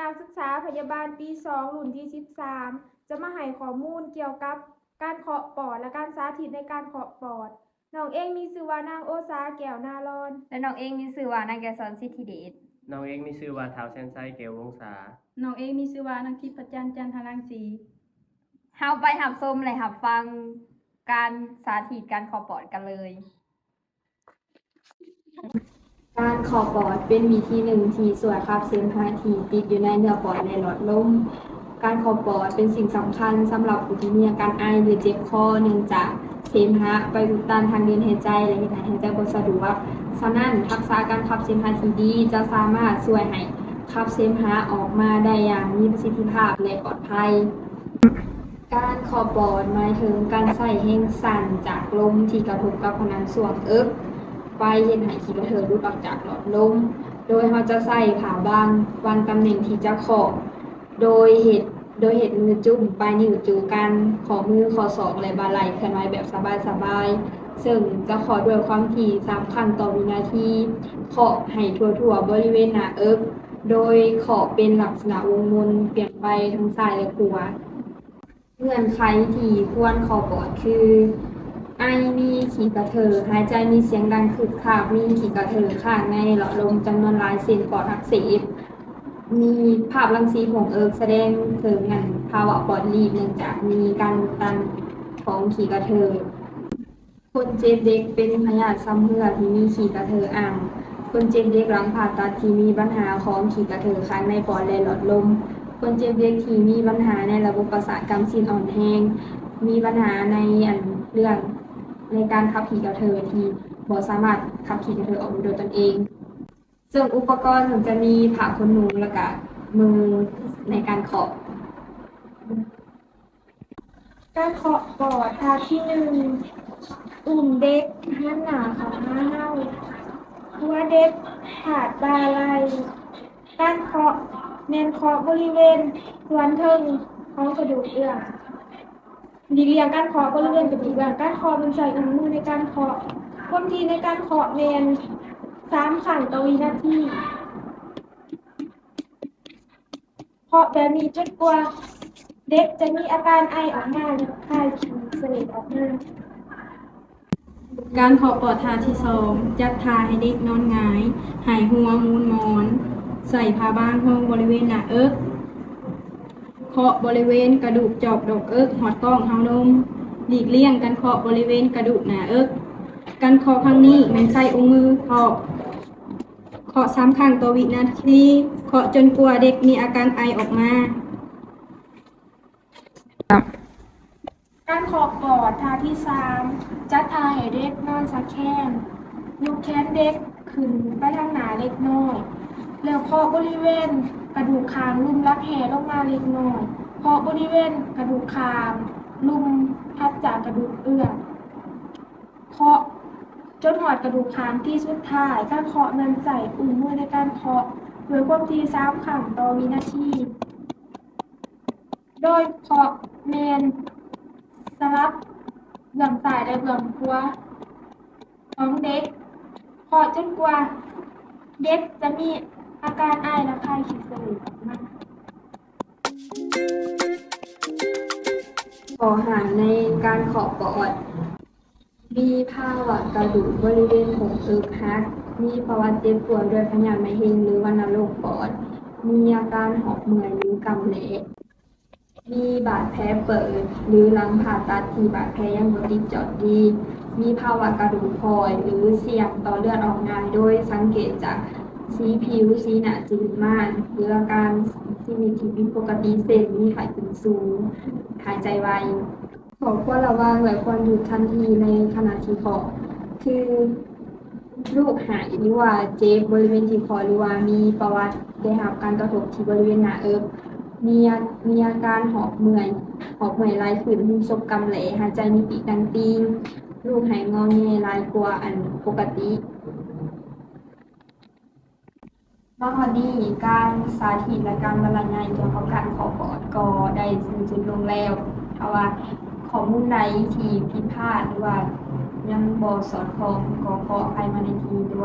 ນັກສຶກສາພະຍາບານປີສອງ ລຸ້ນທີສິບສາມ ຈະມາໃຫ້ຂໍ້ມູນກ່ຽວກັບການເຄາະປອດ ແລະ ການສາທິດໃນການເຄາະປອດ. ນ້ອງເອງມີຊື່ວ່ານາງໂອຊາ ແກ້ວນາລອນ ແລະ ນ້ອງເອງມີຊື່ວ່ານາງແກສອນ ສິດທິເດດ. ນ້ອງເອງມີຊື່ວ່າທ້າວແສນໄຊ ແກ້ວວົງສາ. ນ້ອງເອງມີຊື່ວ່ານາງທິບພະຈັນ ຈັນທະລັງສີ. ເຮົາໄປຮັບຊົມ ແລະ ຮັບຟັງການສາທິດການເຄາະປອດກັນເລີຍ. ການເຄາະປອດເປັນວິທີໜຶ່ງທີ່ຊ່ວຍຂັບເສມຫະທີ່ຕິດຢູ່ໃນເນື້ອປອດ ແລະ ຫຼອດລົມ. ການເຄາະປອດເປັນສິ່ງສຳຄັນສຳລັບຜູ້ທີ່ມີອາການໄອ ຫຼື ເຈັບຄໍ ເນື່ອງຈາກເສມຫະໄປອຸດຕັນທາງເດີນຫາຍໃຈ ແລະ ເຮັດໃຫ້ຫາຍໃຈບໍ່ສະດວກ. ສະນັ້ນ, ທັກສະການຂັບເສມຫະທີ່ດີຈະສາມາດຊ່ວຍໃຫ້ຂັບເສມຫະອອກມາໄດ້ຢ່າງມີປະສິດທິພາບ ແລະ ປອດໄພ. ການເຄາະປອດໝາຍເຖິງການໃຊ້ແຮງສັ່ນຈາກລົມທີ່ກະທົບກັບຜະໜັງຊ່ວງເອິກ ໄປເຮັດໃຫ້ຂີ້ກະເທີຫຼຸດອອກຈາກຫຼອດລົມ, ໂດຍເຮົາຈະໃຊ້ຜ້າບັງ ວາງຕຳແໜ່ງທີ່ຈະເຄາະ ໂດຍເຮັດ ໂດຍເຮັດມືຈຸ້ມປາຍນິ້ວຈູກັນ, ຂໍ້ມື, ຂໍ້ສອກ ແລະ ບ່າໄຫຼ່ເຄື່ອນໄຫວແບບສະບາຍໆ, ເຊິ່ງຈະເຄາະດ້ວຍຄວາມຖີ່ສາມຄັ້ງຕໍ່ວິນາທີ, ເຄາະໃຫ້ທົ່ວໆບໍລິເວນໜ້າເອິກ, ໂດຍເຄາະເປັນລັກສະນະວົງມົນປ່ຽນໄປທັງຊ້າຍ ແລະ ຂວາ. ເງື່ອນໄຂທີ່ຄວນເຄາະປອດຄື ໄອ, ມີຂີ້ກະເທີ, ຫາຍໃຈມີສຽງດັງຄຶກຄັກ, ມີຂີ້ກະເທີຄ້າງໃນຫຼອດລົມຈຳນວນຫຼາຍ ເຊັ່ນ ປອດອັກເສບ, ມີພາບລັງສີຜົ້ງເອິກສະແດງເຖິງອັນພາວະປອດລີບ ເນື່ອງຈາກມີການອຸດຕັນຂອງຂີ້ກະເທີ. ຄົນເຈັບເດັກເປັນພະຍາດຊຳເຮື້ອທີ່ມີຂີ້ກະເທີອ່າງ. ຄົນເຈັບເດັກຫຼັງຜ່າຕັດທີ່ມີບັນຫາຂອງຂີ້ກະເທີຄ້າງໃນປອດ ແລະ ຫຼອດລົມ. ຄົນເຈັບເດັກທີ່ມີບັນຫາໃນລະບົບປະສາດກ້າມຊີ້ນອ່ອນແຮງ, ມີບັນຫາໃນອັນເລື່ອງໃນການຂັບຂີ້ກະເທີທີ່ບໍ່ສາມາດຂັບຂີ້ກະເທີອອກໄດ້ດ້ວຍຕົນເອງ. ເຊິ່ງອຸປະກອນຈະມີຜ້າຂົນໜູ ແລະ ກະມືໃນການເຄາະ. ການເຄາະປອດທ່າທີໜຶ່ງ ອຸ້ມເດັກຫັນໜ້າເຂົ້າຫາເຮົາ. ຫົວເດັກພາດບ່າໄຫຼ່. ການເຄາະແມ່ນເຄາະບໍລິເວນສ່ວນເທິງຂອງກະດູກເອື້ອງ. ຫຼີກລ່ຽງການເຄາະບໍລິເວນກະດູກເອື້ອງ. ການເຄາະແມ່ນໃຊ້ອຸ້ມມືໃນການເຄາະ. ຄວາມຖີ່ໃນການເຄາະແມ່ນສາມຄັ້ງຕໍ່ວິນາທີ. ເຄາະແບບນີ້ຈົນກວ່າເດັກຈະມີອາການໄອອອກມາ ຫຼື ຄາຍຂີ້ເສລດອອກມາ. ການເຄາະປອດທ່າທີສອງ ຈັດທ່າໃຫ້ເດັກນອນຫງາຍ, ໃຫ້ຫົວໝູນໝອນ, ໃສ່ຜ້າບາງຮອງບໍລິເວນໜ້າເອິກ, ເຄາະບໍລິເວນກະດູກຈອກດອກເອິກ ຮອດກ້ອງເຕົ້ານົມ. ຫຼີກລ່ຽງການເຄາະບໍລິເວນກະດູກໜ້າເອິກ. ການເຄາະຄັ້ງນີ້ແມ່ນໃຊ້ອຸ້ມມືເຄາະ. ເຄາະສາມຄັ້ງຕໍ່ວິນາທີ. ເຄາະຈົນກວ່າເດັກມີອາການໄອອອກມາ. ການເຄາະປອດທ່າທີສາມ ຈັດທ່າໃຫ້ເດັກນອນສະແຄງ. ຍົກແຂນເດັກຂຶ້ນໄປທາງໜ້າເລັກນ້ອຍ ແລ້ວເຄາະບໍລິເວນກະດູກຄາງລຸ່ມຫຼັກແຮ້ລົງມາເລັກນ້ອຍ. ເຄາະບໍລິເວນກະດູກຄາງລຸ່ມຖັດຈາກກະດູກເອື້ອງ. ເຄາະຈົນຮອດກະດູກຄາງທີ່ສຸດທ້າຍ. ການເຄາະແມ່ນໃຊ້ອຸ້ມມືໃນການເຄາະ ດ້ວຍຄວາມຖີ່ສາມຄັ້ງຕໍ່ວິນາທີ. ໂດຍເຄາະແມ່ນສະຫຼັບເບື້ອງຊ້າຍ ແລະ ເບື້ອງຂວາຂອງເດັກ. ເຄາະຈົນກວ່າເດັກຈະມີອາການໄອ ແລະ ຄາຍຂີ້ເສລດອອກມາ. ຂໍ້ຫ້າມໃນການເຄາະປອດ. ມີພາວະກະດູກບໍລິເວນຜົ້ງເອິກຫັກ, ມີປະຫວັດເຈັບປ່ວຍດ້ວຍພະຍາດມະເຮັງ ຫຼື ວັນນະໂລກປອດ, ມີອາການຫອບເມື່ອຍ ຫຼື ກຳແຫຼະ, ມີບາດແຜເປີດ ຫຼື ຫຼັງຜ່າຕັດທີ່ບາດແຜຍັງບໍ່ຕິດຈອດດີ, ມີພາວະກະດູກພອຍ ຫຼື ສ່ຽງຕໍ່ເລືອດອອກງ່າຍ ໂດຍສັງເກດຈາກສີຜິວ, ສີໜ້າຈືດມານ ຫຼື ອາການຊີວິດທີ່ຜິດປົກກະຕິ ເຊັ່ນ ມີໄຂ້ຂຶ້ນສູງ, ຫາຍໃຈໄວ. ຂໍ້ຄວນລະວັງ ແລະ ຄວນຢຸດທັນທີໃນຂະນະທີ່ເຄາະ ຄື ລູກໄຫ້ ຫຼືວ່າເຈັບບໍລິເວນທີ່ເຄາະ ຫຼືວ່າມີປະຫວັດໄດ້ຮັບການກະທົບທີ່ບໍລິເວນໜ້າເອິກ, ມີອາ ມີອາການຫອບເມື່ອຍ, ຫອບເມື່ອຍຫຼາຍຂຶ້ນ, ຮູ້ສົບກຳແຫຼ, ຫາຍໃຈມີປີກດັງຕີງ, ລູກໄຫ້ງໍແງຫຼາຍກວ່າອັນປົກກະຕິ. ມາຮອດນີ້ ການສາທິດ ແລະ ການບັນລະຍາຍກ່ຽວກັບການເຄາະປອດກໍໄດ້ສິ້ນສຸດລົງແລ້ວ. ຖ້າວ່າຂໍ້ມູນໃດທີ່ຜິດພາດ ຫຼືວ່າຍັງບໍ່ສອດຄ່ອງ ກໍຂໍອະໄພມາໃນທີ່ນີ້ດ້ວຍ.